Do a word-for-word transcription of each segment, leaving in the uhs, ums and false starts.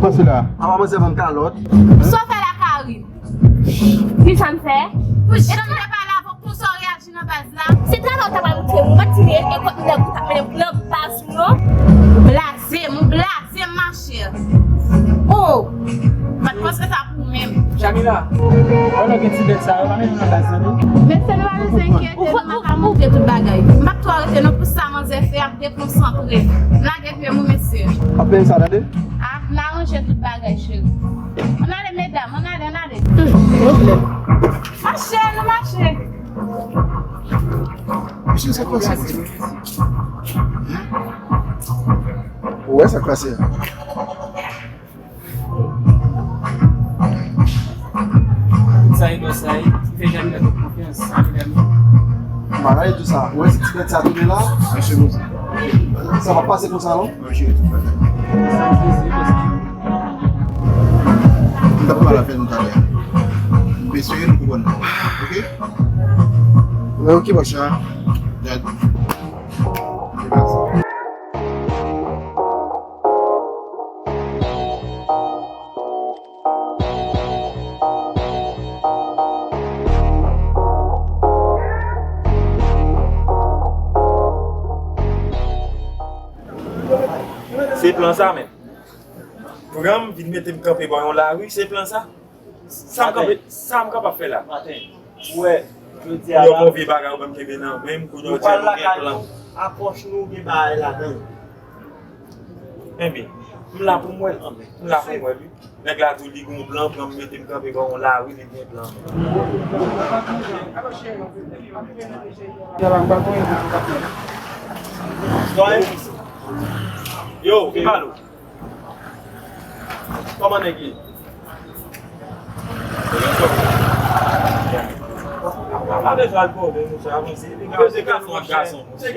Pase la. Apa manzè ban m kalòt. Sa w fè la, Karin? Kisa m fè? Pou jan m te pale avè w, konsa w reyaji nan baz la? Se talè w ta pral montre m, ou pa t di m e, e kot nèg ou t ap mennen m nan baz ou, non? Blaze m, ou blaze m, machè. Oh! M pa t panse sa pou ou menm. Jamila, wè lè gen ti bèt sa yo, pa mennen m nan baz la, non. Mesye, nou pa bezwen enkyete, nou, m ap montre tout bagay. M p ap twò rete, non, pou sa manzè fè, ap dekonsantre. M lage pye m, wi, mesye. Ap peye sa, tande? Ah, n aranje tout bagay, cheri. Ann ale, medam, ann ale, ann ale. Hmm, pwoblèm. Mache, nou mache. Mesye, sa k pase? Ou wè sa k pase a? Sa e, bòs, sa e. Fè Jamila tout konfyans, Jamila. M pa rayi tou sa. Ou wè si ti bèt sa tounen la? Mesye, konsa. Sa p ap pase konsa, non? Mesye, tout bagay. Sa m peze, bòs. M t ap pale avè nou talè. M bezwen nou konprann. Ok? Men ok, bòs, sa. Gad. Se plan sa menm. Pran m, vin mete m kanpe bò yon lari, se plan sa? Sa m kanpe, sa m kapab fè la? Ou wè, jodi a la, yon move bagay ou menm kenbe nan men m, kounye a ou di nou gen plan. A pòch nou gen bagay ladan. Enben, m la pou m wè l. M la pou m wè l, wi. Nèg la di w li gon plan, pran m mete m kanpe bò yon lari, li gen plan. Yo, ki pale w? Kòman nèg ye? Pa bezwen al pwoblèm, monchè, avanse. Li ka se gason ak gason, monchè.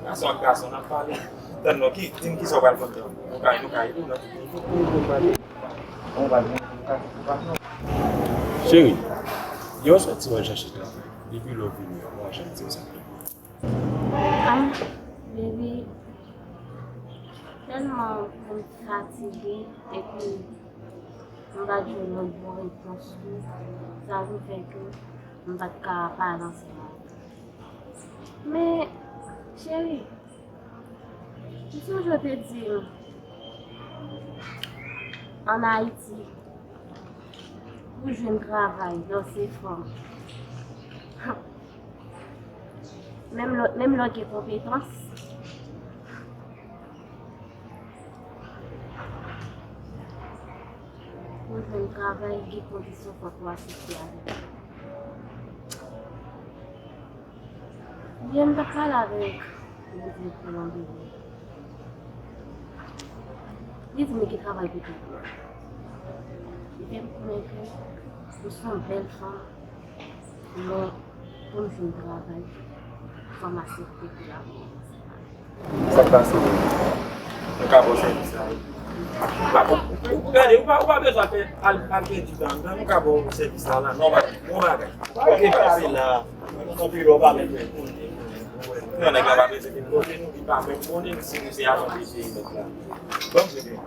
Gason ak gason, n ap pale. Tann non, ki, di m kisa w pral vann la. Nou ka, nou ka ede w nan tout nivo. Cheri, yon sòti w al chache travay. Depi lè w vini an, mwen janm di w sa. Ah, baby, tèlman m fatige epi m pa t jwenn yon bon repons tou, sa vin fè ke m pa t ka pale ansanm avè w. Men, cheri, m sonje w te di m, ann Ayiti, pou jwenn travay, lè w se fanm. Menm lè, menm lè w gen konpetans, pou jwenn travay, gen kondisyon fòk ou aksepte avè l. Yè m t ap pale avèk yon direktè nan biwo. Li di m li gen travay pou tout moun. Li fè m konnen ke m se yon bèl fanm, men pou m jwenn travay, fò m aksepte kolabore ansanm avè l. Sa k pase? Nou ka ba w sèvis la, wi. Ou pa, ou, ou, gade, ou pa, ou pa bezwen fè al, al pèdi tan. Nou ka ba w sèvis la, la, nòmal. Bon bagay. Ok, pase la. Tanpri, ou pa mèt. Non, nèg la pa bezwen vin kote nou, li pa menm konnen si nou se ajan D G I nèg la. Bon, se byen.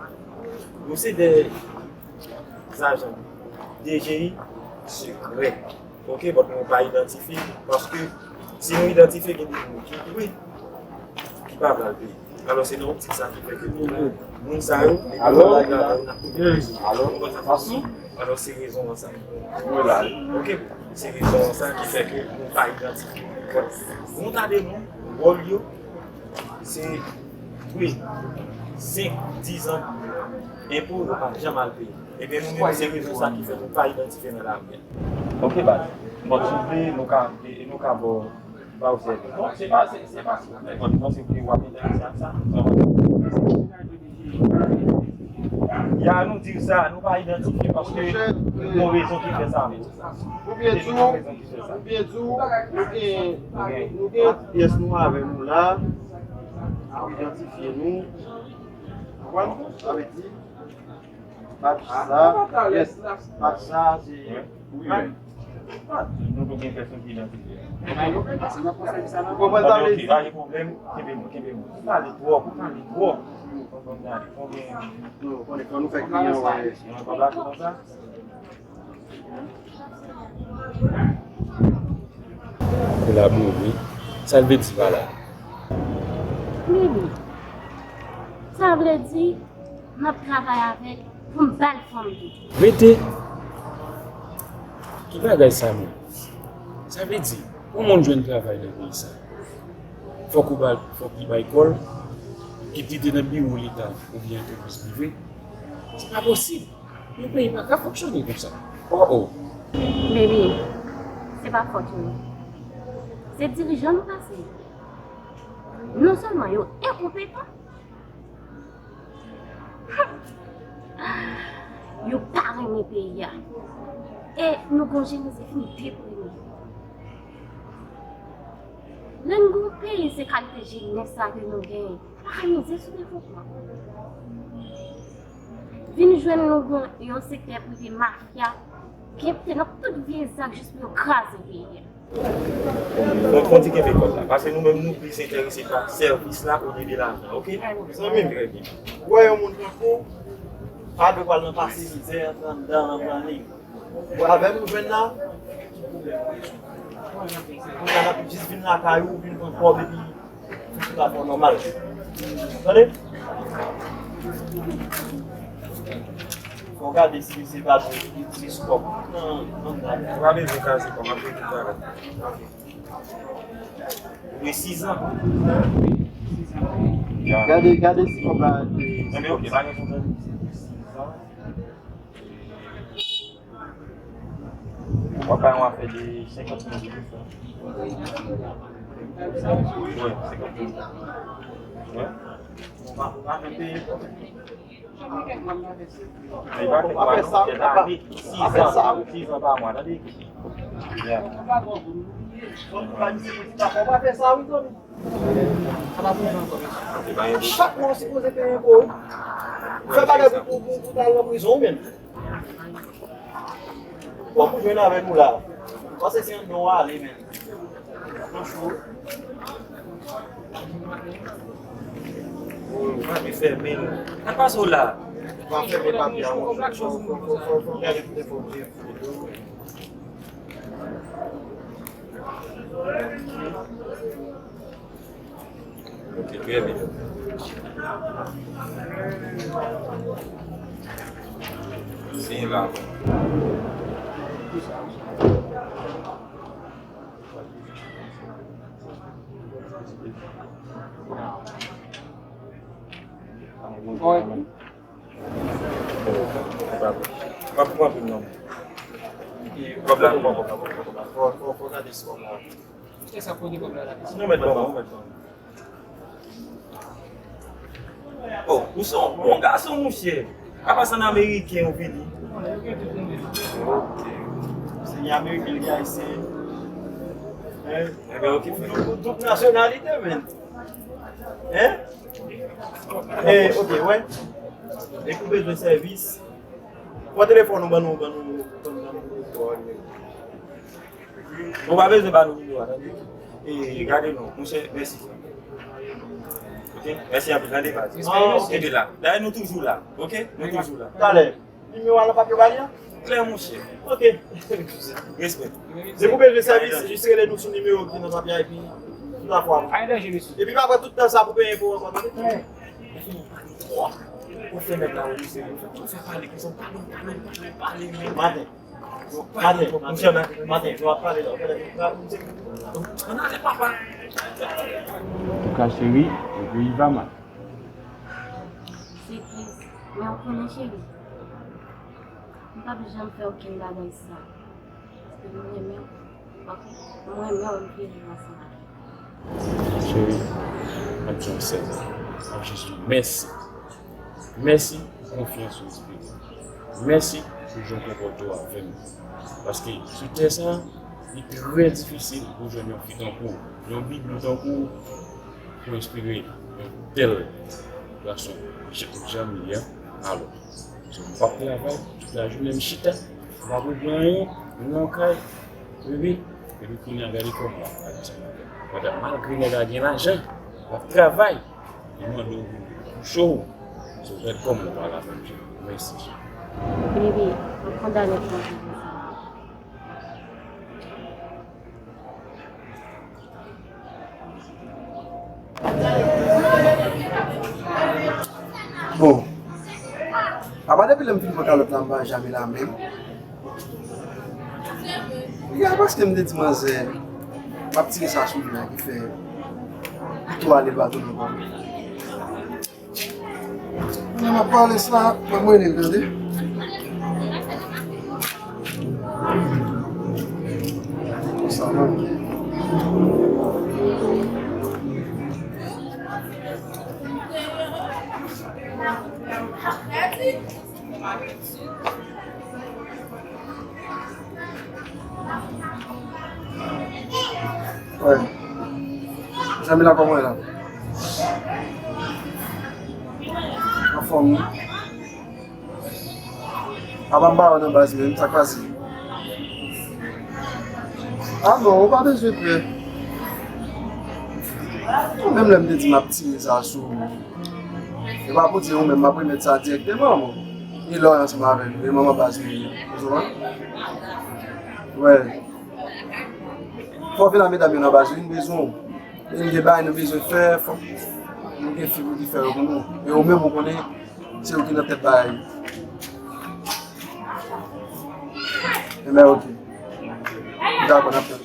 Nou se de ajan D G I sekrè. Ok, but nou pa idantifye, paske si nou idantifye, gen de moun ki, wi, ki pa pral peye. Alò, se nan optik sa ki fè ke nou la, moun sa yo, nou ap tou peye. Ou konprann sa? Alò, se rezon an sa. Ok, se rezon an sa ki fè ke nou pa idantifye. But nou ta de moun, wòl yo, se, wi, senk, diz an enpo, yo pa janm al peye. Ebyen, nou menm, se rezon sa ki fè nou pa idantifye nan lari a. Ok, baz. Bon, si w vle, nou ka, e, nou ka ba w, ba w sèvis. Non, se pa, se, se pa silvouplè. Bon, non, se vle w ap enterese ak sa. Ya, nou di sa, nou pa idantifye paske gon rezon ki fè sa. Oubyen tou, oubyen tou, nou gen, nou gen pyès nou avè nou la, nou idantifye nou. Konprann? Sa vle di, badj sa, yes, badj sa, se, wi, wi. Ah, nou pa gen pèsonn ki idantite. Ou konprann sa m vle di? Pa gen pwoblèm, kenbe mwen, kenbe mwen. Ou pale twòp, ou pale twòp. Ou konprann, gade, konbyen. Non, konnen fò nou fè kliyan wè. Yon pa blache konsa. Kolabo, wi. Sa l vle di pa la? Mimi, sa vle di m ap travay avè l pou m ba l fanm tou. Rete! Ki bagay sa menm? Sa vle di, pou yon moun jwenn travay nan peyi sa, fòk ou ba, fòk li bay kò l, kit li te nan biwo leta oubyen antrepriz prive. Se pa posib. Yon peyi pa ka fonksyone konsa. Oh, oh. Baby, se pa fòt ou non. Se dirijan nou pase. Non sèlman yo enkonpetan, yo pa renmen peyi a. E nou gon jenès ki deprime. Lè n gon peyi se kalite jenès sa ke nou genyen. Pa mize sou devlopman. Vin jwenn nou gon yon sektè prive mafya ki te nan tout vye zak jis pou yo kraze peyi a. Fò, fò n ti kenbe kòd la, paske nou menm nou plis enterese pa sèvis la olye de lajan, oke? Zanmi m, trè byen. Ou wè yon moun tankou w, pa dwe pral nan pase mizè anndan nan pran liy. Ou avè m nou jwenn la? Kounye a n ap jis vin lakay ou, vin pran kòb epi tout afè w nòmal. Tande? Fò w gade si misye pa dwe itilize kòb. Non, non, non. Ou pa bezwen kraze kò, m ap rete travay. Ou gen sizan. Gade, gade si kòb la. Enben, oke, pa gen pwoblèm. Sizan. W ap bay yon afè de senkant mil goud. Wi, senkant mil goud. Wi. Ou pa, ou pa menm peye. Li pa fè twa non, se lane. Sizan, sizan pa mwa, tande. Yeah. Ou pa fè sa, wi, zanmi. Chak mwa w sipoze peye enpo wi. Ou fè bagay pou, pou, pou, pou t al nan prizon wi menm. Bon, pou jwenn avèk ou la. Panse se anndan w ale menm. Nan cho. Ou pa vle fèmen l. Sa k pase w la? Pa fèmen papye a monchè. Fò, fò, fò, fò, fò gade pou te fò byen. Ok, trè byen. Siy la. Wi. Pa pou anpil non. Kòb la pou mwen. Fò, fò, fò gade si kòb la. Kisa kote kòb la la? Nou mèt ban mwen, nou mèt ban mwen. Oh, ou se yon bon gason, monchè. Apa se ann ameriken ou vini? Ok. Se ni ameriken, ni ayisyen. Hein? Enben, ok, frè. Ou doub nasyonalite, men. Hein? Eh, ok, wè. E pou bezwen sèvis, pran telefòn ou, ban nou, ban nou, ban nou, ban nou. Ou pa bezwen ba nou nimewo a, tande. E, gade non, monchè, mèsi. Ok? Mèsi anpil, tande, baz. Ah, ok. Kenbe la. Dayè, nou toujou la, ok? Nou toujou la. Talè. Nimewo a nan papye w ba li an? Klè, monchè. Ok. Respè. Depi w bezwen sèvis, jis rele nou sou nimewo ki nan papye a, epi tout afè a. Pa gen danje, mesye. Epi pa pran tout tan sa pou peye enpo ankò, tande? Ou fè nèg la wè misye, ou fè pale konsa, pale, pale, pale, pale, men. Maten. Maten, monchè, maten, w ap pale la, w ap pale la. Ann ale, papa. Ou ka cheri, epi Ivama. Se tris, men ou konnen, cheri, m p ap janm fè okenn bagay sa. Paske m renmen w. Ok? M renmen w, m vle viv ansanm avè w. Cheri, m ap di w yon sèl bagay. M ap jis di w mèsi. Mèsi pou konfyans ou respekte. Mèsi pou jan w konpòte w avè m. Paske sou tè sa, li trè difisil pou w jwenn yon fi tankou w, yon biblo tankou w, pou enspire yon tèl gason, jan, jan m ye a. Alò, so, m p ap travay, tout lajounen m chita, m p ap regle anyen, m nan kay, Bebe, epi kounye a gade kòman w ap pale ansanm avè m. Pandan malgre nèg la gen lajan, l ap travay, li mande w pou l kouche w. So, gad kòman w pale avè m, cheri. Mèsi, cheri. Bebe, m ap kondane w pou sa. Bon. Apa depi lè m fin pran kalòt la, m pa janm la menm. Li gen paske m te di manzè, m ap tire sa sou li la, ki fè li tou ale, l pa tounen ankò. Kounye a m ap pale sa, ban m rele l, tande. Konsa, man. Wè. Zanmi la, kòman w ye la? Anfòm, wi. Apa m pa wè w nan baz menm, sa k pase? Ah non, ou pa bezwen pè. Menm lè m te di m ap tire sa sou ou, e pa pou di ou menm, m ap remèt sa dirèkteman, bon. E lè w ansanm avè nou, e manman baz nou ye. Ou konprann? Wè. Fò w vin a medam yo nan baz yo, vin bezwen w. E n gen bagay nou bezwen fè, fòk nou gen fi pou ki fè yo pou nou. E ou menm ou konnen, se ou ki nan tèt bagay yo. Enben, oke. Dakò, n ap tann.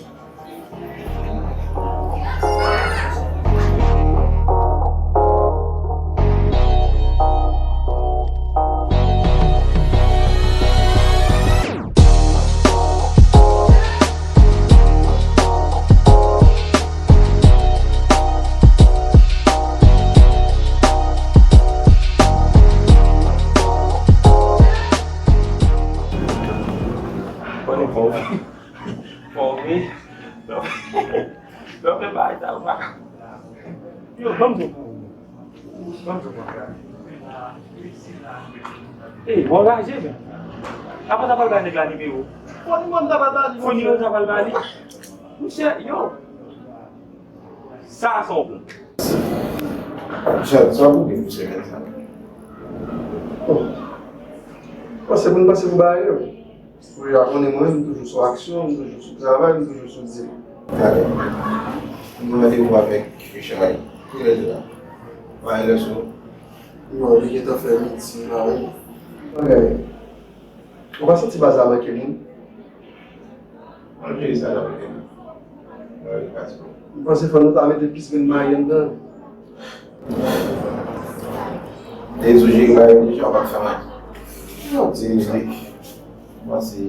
Fò nou fò wi. Fò wi. Lè w fè bagay sa, ou pa ka. Yo, ban m zo pou ou. Ban m zo pou ou. Ey, w anraje, men. Apa w ta pral bay nèg la nimewo? Fò nimewo m ta pral ba li, fò nimewo m ta pral ba li. Monchè, yo. Sa, sa w bon. Jan, sa w bon, monchè, konsa. Bon. Panse pou n panse pou bagay yo. Ou ja konnen mwen, m toujou sou aksyon, m toujou sou travay, m toujou sou di. Talè. M gen randevou avèk Richard. Kilè l la? Pa gen lè sou. Non, li gentan fè midi la, wi. Bagay. Ou pa santi baz la manke moun? Mwen veye sa la pou tèt mwen. Mwen veye pati pou. M panse fò nou ta mete plis grenn mayi anndan. Te di w jere bagay yo deja, w pa t fè anyen. Yo, ti mizik. Mwen se.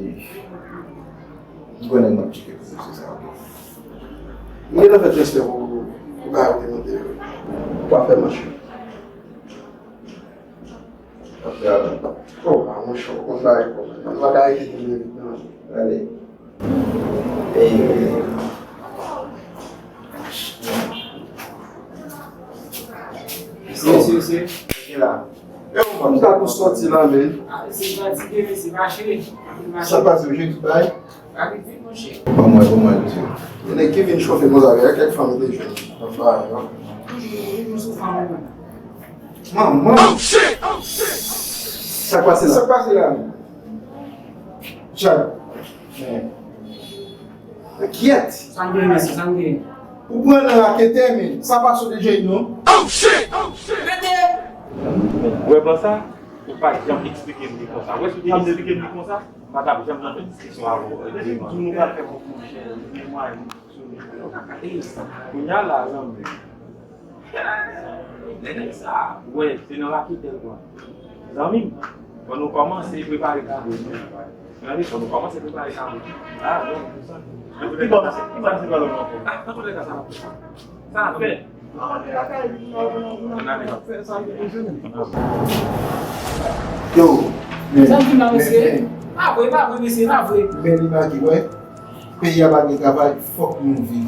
M konnen mwen tcheke pou se sa, ok. M gentan fè transfè pou, pou bagay ou te mande yo. Ou pa fè manch yo. Oh, ah, monchè, ou konn bagay kòman. Mwen pa ka rete pou mwen, non. Ale. Mesye, mesye, mesye. Ki la? Yo, m ta pou sòti la, men. Ah, mesye fatige, mesye, mache. Sa pase, ou jwenn tout bagay? Ban mwen, ban mwen, mesye. Gen nèg ki vin chofe konsa, gen kèk fanm te jwenn. Nan bagay, non? Toujou, toujou sou fanm, wi. Manman! Oh, shit! Oh, shit! Sa k pase la? Sa k pase la? Chak. Men. Kyèt! Sa m gen, mesye, sa m gen. Ou pran nan rakete, men. Sa pa sou de jèn, non? Oh, shit! Oh, shit! Rete! Ou wè plan sa? Ou pa t janm eksplike m li konsa. Ou wè si w te eksplike m li konsa, m pa t ap janm nan fè diskisyon avè w. Depi m di w nou pral fè kòb, monchè, gen mwayen. Kounye a la, zanmi. Lè nèg sa, wè, se nan raketè l pran. Zanmi m, fò nou kòmanse prepare kado nou. Zanmi, fò nou kòmanse prepare kado nou. Ah, bon, pou sa. Ki bò, ki bò se pale nou ankò? Ah, nan tout lè ka sa. Sa ap fè. Yo, men, sa m di la, mesye. Men, men. Pa vre, pa vre, mesye, pa vre. Men li magi, wè. Peyi a pa gen travay, fòk nou viv.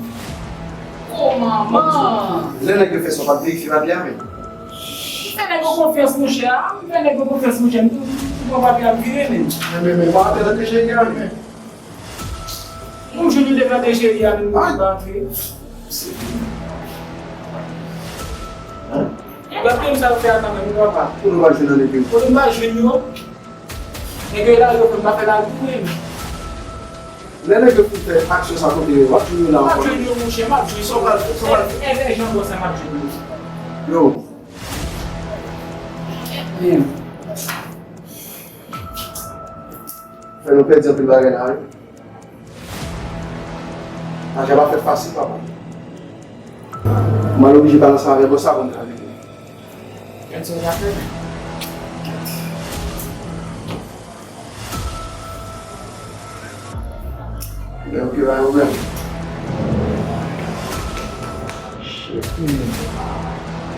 Oh, manman! Lè nèg yo fè sa, w pa t verifye papye a, men. M fè nèg yo konfyans, monchè. M fè nèg yo konfyans, monchè. M tou, tou pran papye a, m vire, men. Men, men, men, pa antre nan deje a, men. Ou jwenn yo devan de cheri a, nou pa antre. Gad menm sa yo fè a kanmenm, wi, papa. Kote w pa jwenn nan legliz? Kote m pa jwenn yo? Nèg yo la, yo fè m pa fè lakou, wi. Lè nèg yo fin fè aksyon sa kote yo, w ap jwenn yo la ankò? M ap jwenn yo, monchè, m ap jwenn yo. Sa w pral fè? Sa w pral fè? E, e, e, jan bon sa, m ap jwenn yo. Yo. Fè nou pèdi anpil bagay la, wi. Lajan pa fèt fasil, papa. Mwen oblije pale ansanm avè bòs la pou m ka vini. Gad sa w ap fè. Men oke, pa gen pwoblèm. Shit, man.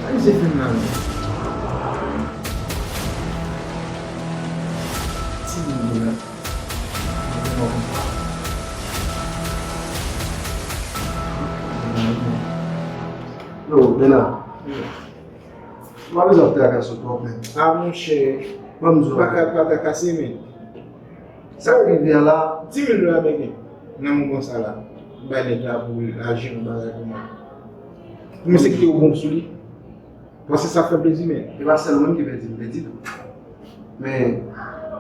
Sa misye fè m la, man? Ti moun la. Yo, Bena. Yo. M pa bezwen ap trakase w twòp, men. A, monchè. Ban m di w. Pa ka, pa trakase, men. Sa k rive a la? Di mil dola m gen nan moman sa la. M bay nèg la pou l al jere yon bagay pou mwen. Pou misye kite yon bon sou li. Paske sa fè plezi, men. E pa sèl ou menm ki pèdi, m pèdi tou. Men,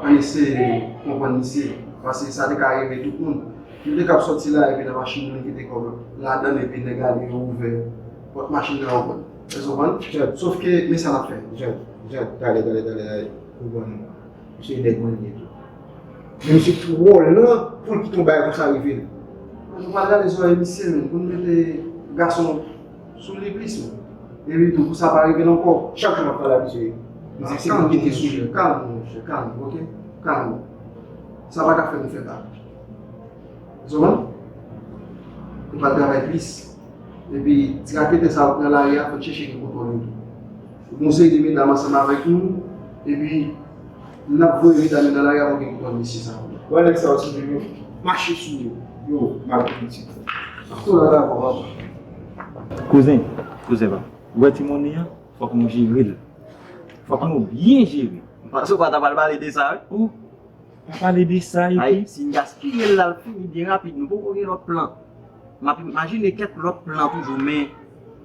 ann eseye konprann misye, paske sa te ka rive tout moun. Nou te ka ap sòti la, epi nan machin, nou kite kòb ladan l, epi nèg la li ouvè pòt machin nan, w konprann. Èske w konprann? Jad. Sòf ke, men sa n ap fè. Jad, Jad, tale, tale, tale, tale. Ou konprann. Misye nèg mwen ye tou. Men misye twò lan pou l kite yon bagay konsa rive l. Nou pral gade zòrèy misye, menm, pou n mete gason sou li plis, menm. Epi tou, pou sa pa rive l ankò. Chak jou m ap pale ak misye. M di se pou l kite sou li. Kalm, monchè, kalm, oke? Kalm. Sa pa ka fè nou fè sa. Zoman, nou pral travay plis. Epi, ti raketè sa yo k nan lari a, fò n chèche gen kontwòl yo tou. Gon seri de medam ansanm avèk nou, epi n ap voye medam yo nan lari a pou gen kontwòl mesye sa yo. Wè nèg sa yo, si yo mache sou yo, yo mal politik. Tou la dakò, papa. Kouzen, kouzen pa m. Ou wè ti monnen an, fòk nou jere l. Fòk nou byen jere l. M panse w pa ta pral pale de sa, wi. Ou pa pale de sa, epi? Ay, si n gaspiye l la, l fini byen rapid. Nou poko gen lòt plan. M ap imajine kèk lòt plan toujou, men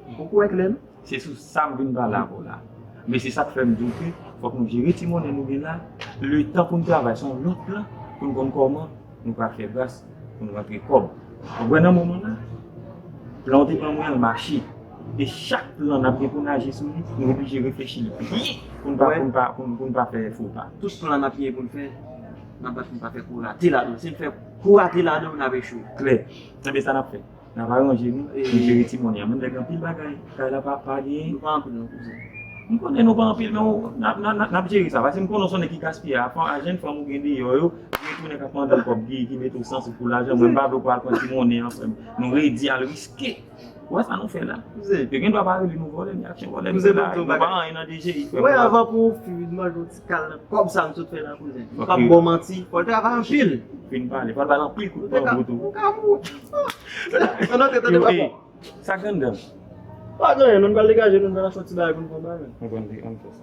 m poko wè klè, non. Se sou sa m vin pale avè w la. Men se sa k fè m di w ke fòk nou jere ti monnen nou gen la, letan pou n travay, se yon lòt plan pou n konn kòman nou pral fè bras pou n rantre kòb. Ou wè nan moman la, plan w te ban mwen an, l mache. E chak plan n ap gen pou n aji sou li, nou oblije reflechi l byen pou n pa, pou n pa, pou n, pou n pa fè fo pa. Tout plan n ap gen pou n fè, n ap bat pou n pa fè kou rate ladan l. Si n fè kou rate ladan l, n ap echwe. Klè. Enben sa n ap fè. N ap aranje nou, nou jere ti monnen an. Menm nèg anpil bagay, kay la pa, pa genyen. Nou pa anpil non, kouzen. M konnen nou pa anpil, men n ap, n ap, n ap jere sa. Paske m konnen w se yon nèg ki gaspiye. A jèn fanm ou gen deyò yo, gen tou nèg k ap mande w kòb ki, ki mete w san sou kou lajan. Mwen m pa vle w pral pran ti monnen an, frè m. Nou redi al riske. Ou wè sa nou fè la? Yo gen dwa pa rele nou vòlè, men aksyon vòlè nou fè la. Nou pa anyen nan D G I, frè m. Wè, avan pou w fin manje yon ti kal nan kòb sa m sot fè la, kouzen. M p ap ba w manti, fò l travay anpil. Fin pale, fò l ba l anpil kout banbou tou. Ou ka mouri. Ann antre, tande papa. Sa k anndan? Pa gen anyen, nou pral degaje, nou pral fè yon ti bagay pou n fè yon bagay. Mwen konn di, ann fè sa.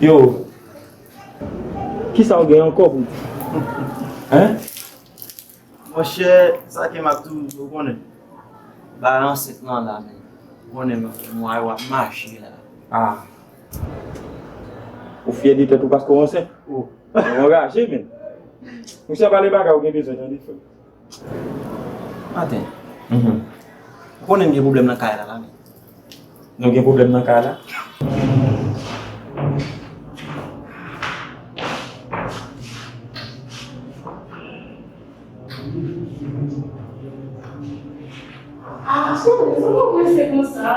Yo, kisa w gen ankò pou di? Hein? Monchè, sa ke m ap toujou di w, ou konnen. Bagay ansent lan la, men. Ou konnen, men, mwa yo ap mache la. Ah. Ou fyè de tèt ou paske w ansent? Oh. Ou anraje, men. Monchè, pale bagay ou gen bezwen tande, frè. Maten. Mhm. Ou konnen m gen pwoblèm nan kay la, la, men. Nou gen pwoblèm nan kay la? Ah, sa w prese konsa?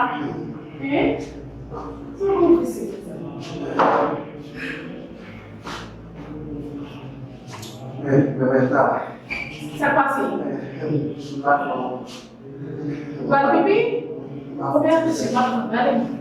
Hein? Sa w prese konsa? Eh, Bebeta. Sa k pase? Eh, m pa fè. Ou pral pipi? Ou byen pipi, pa pran, gade.